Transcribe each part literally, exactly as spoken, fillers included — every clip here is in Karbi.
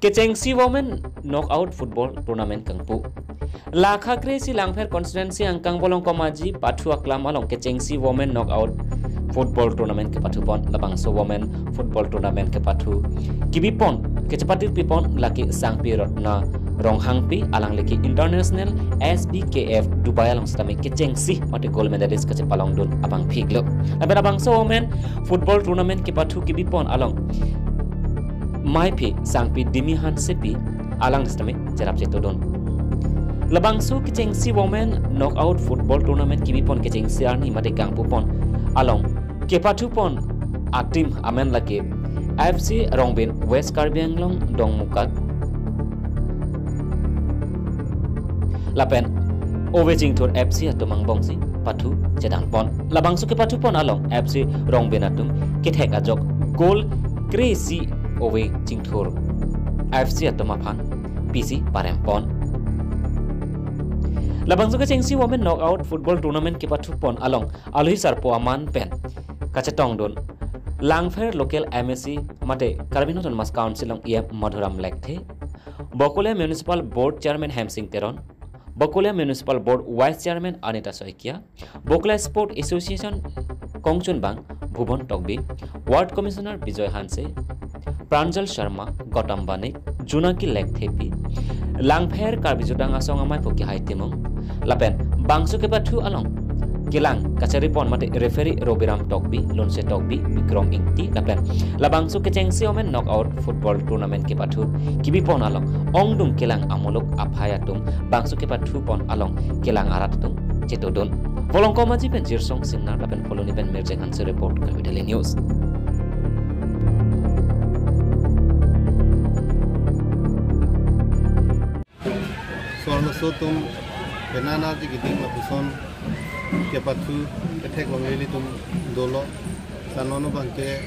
Kechengsi Women Knockout Football Tournament kangpu. Lakha kre-isi Langpher constituency angkang Volongkom Aji pathu aklam along kechengsi Women Knockout Football Tournament kepathupon. Labangso Women Football Tournament kepathu kebipon, kechepathu pipon lake Sangpi Ratna Ronghangpi, alangli ke International S B K F Dubai along sitame kechengsi mate gold medalist kachepalongdun abangphi iklo. Lapen labangso Women Football Tournament kepathu kebipon along maiphi Sangpi Dimi Hansepi alang sitame cherap chetodun. Labangso kechengsi Women Knockout Football Tournament kebipon kechengsi arni mate kangpupon along kepathupon a-team amen lake F C Rongbin West Karbi Anglong Dongmukak lapen Ove Chingthur F C atum angbongsi pathu chedangpon. Labangso kepathupon along F C Rongbin atum kethek ajok goal kre-isi Ove Chingthur F C atum aphan pisi parempon. Labangso kechengsi Women Knockout Football Tournament kepathupon along alohi sarpo aman pen kachetongdun Langpher local M A C mate Karbi Anglong Autonomous Council along E M Madhuram Lekthe, Bokolia Municipal Board Chairman Hemsing Teron, Bokolia Municipal Board Vice Chairman Anita Saikia, Bokolia Sport Association kongchunbang Bhuban Tokbi, Ward Commissioner Bijoy Hanse, Pranjal Sharma, Gautam Banik, Junaki Lekthepi, Langpher Karbi Jutang Asong Amei Phuki Hai Timung, lapen bangso kepathu along kelang kacharipon mate referee Robiram Tokbi, Lunse Tokbi, Bikrom Ingti, lapen labangso kechengsi Women Knockout Football Tournament kepathu kebipon along ongdung kelang amuluk aphai atum bangso kepathupon along kelang arat atum chetodun. Volongkom Aji pen Jirsong Singnar lapen Phuloni pen Mirjeng Hanse report, Karbi Daily News. Swarnoso atum penana ji giding lapuson kepathu ketheklongle ilitum dolo. Sano no bangke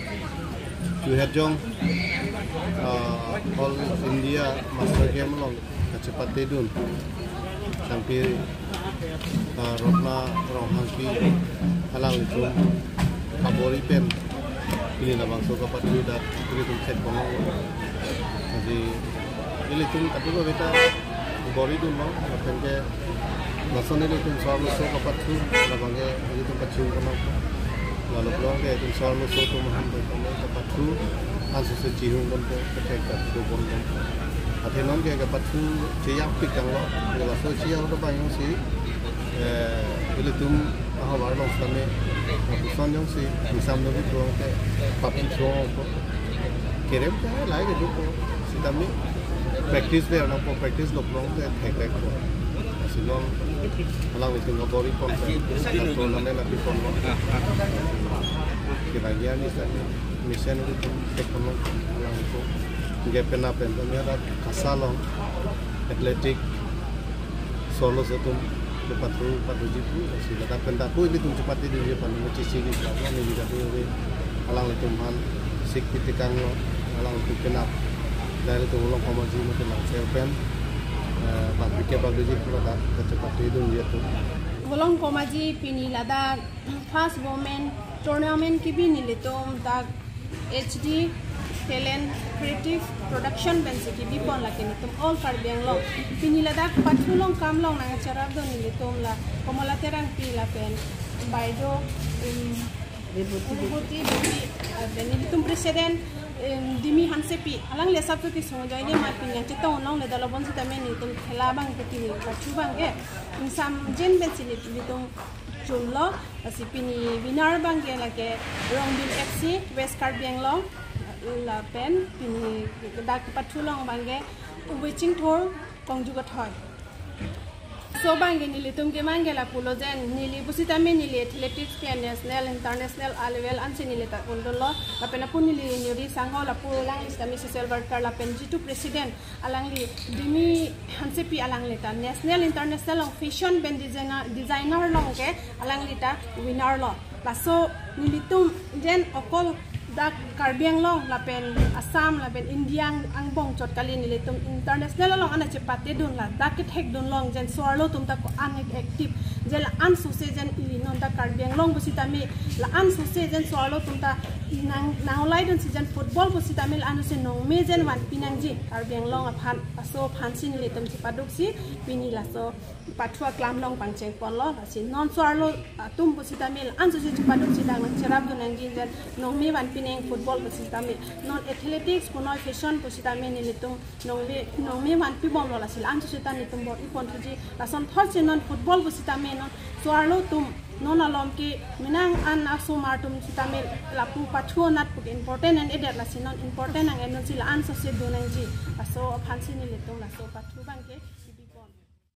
Chuherjong, ah, All India Master Game along kachepatedun Sangpi, ah, Ratna Ronghangpi alanglitum kabor-i pen pini labangso kapathu dak ilitum theklong. Jadi ilitum katu ko beta bor-idunlo, lapen ke lason ilitum swarnoso kapathu labangke ilitum kachung kono. Lalu pulo ke ilitum swarnoso atum ahan pen kapathu ansose chihung ponpo, kethek kapathu ponpo. Athe non ke kapathu cheyakpik tanglo, laso chiyang to bang jongsi, eh, ilitum ahavar along sitame, lapuson jongsi, misam dobi pulo ke, papi thropo. Kerem ke lahai kedopo, sitame practice de nangpo, practice lo pulo ke thekthekpo. Lasi non alanglitum kabor-i pon pen, tournament api ponlo. Kira-kira ni sa, mesen ilitum thek ponlo, alanglitum. Ke penap pen, kami ada kasa along, athletic, swarnoso atum kepathu pathuji pu, lasi ladak pen dak pu ilitum chepatedunji aphan mechisi di, lapu neli dak pu alanglitum aphan sik pitikanglo, alanglitum penap. Dari ilitum Volongkom Aji mate Langpher pen, eh, bangphi kebak doji pu ladak kachepatedunji atum. Volongkom Aji pini ladak first women tournament kebi nelitum dak H D Talent Creative Production pensi kebipon, lake nelitum all Karbi Anglong. Pini ladak pathu along kam along nangcherapdun nelitum la Komola Terangpi lapen Baido, um, Vibhuti, Vibhuti, Vibhuti, uh, then nelitum president, um, Dimi Hansepi. Alangli asap tu kesung ajoine ma pini nangchetong longledetlo bonsitame nelitum khela abangke pini pathu abangke ingsamjin pensi nelitum chunlo. Lasi pini winner abangke lake Rongbin F C West Karbi Anglong, lapen pini dak pathu along abangke Ove Chingthur Kongju Kathoi. So abangke nelitum ke abangke lapulo jen, neli pusitame neli athletics ke national, international a level ansi neli ta undunlo. Lapen lapu neli Nuri Sangho lapu alangli sitame social worker lapen jitu president alangli Dimi Hansepi, alangli ta national international along fashion pen designer, designer along ke alangli ta winner lo. Laso nelitum jen okol dak Karbi Anglong lapen Assam lapen India ang-, angbong chot kali, nelitum international along ana chepatedun ladak kethekdun long jen swarlo atum ta ko-an active, jen la-an sose jen ili non dak Karbi Anglong pusitame la-an sose jen swarlo atum ta Nang nang olai dun season football pusitame la-an si nongme jen vanpi nangji Karbi Anglong aphan, laso aphansi nelitum chepaduksi pini laso pathu aklam along pangcheng ponlo. Lasi non so-arlo atum pusitame la-an si chepaduksi dang nang cherap dun nangji jen nongme vanpi nang football pusitame, non athletics punoi fashion pusitame nelitum nongme nongme vanpi bomlo. Lasi la-an si ta nelitum bor-i ponthuji. Lason thotsi non football pusitame non so-arlo atum non alom ke menang an asomar atum sitame lapu pathu anat pu ke important an-edet, lasi non important nang-en dunsi la-an so si dun nangji, laso aphansi nelitum laso pathu abangke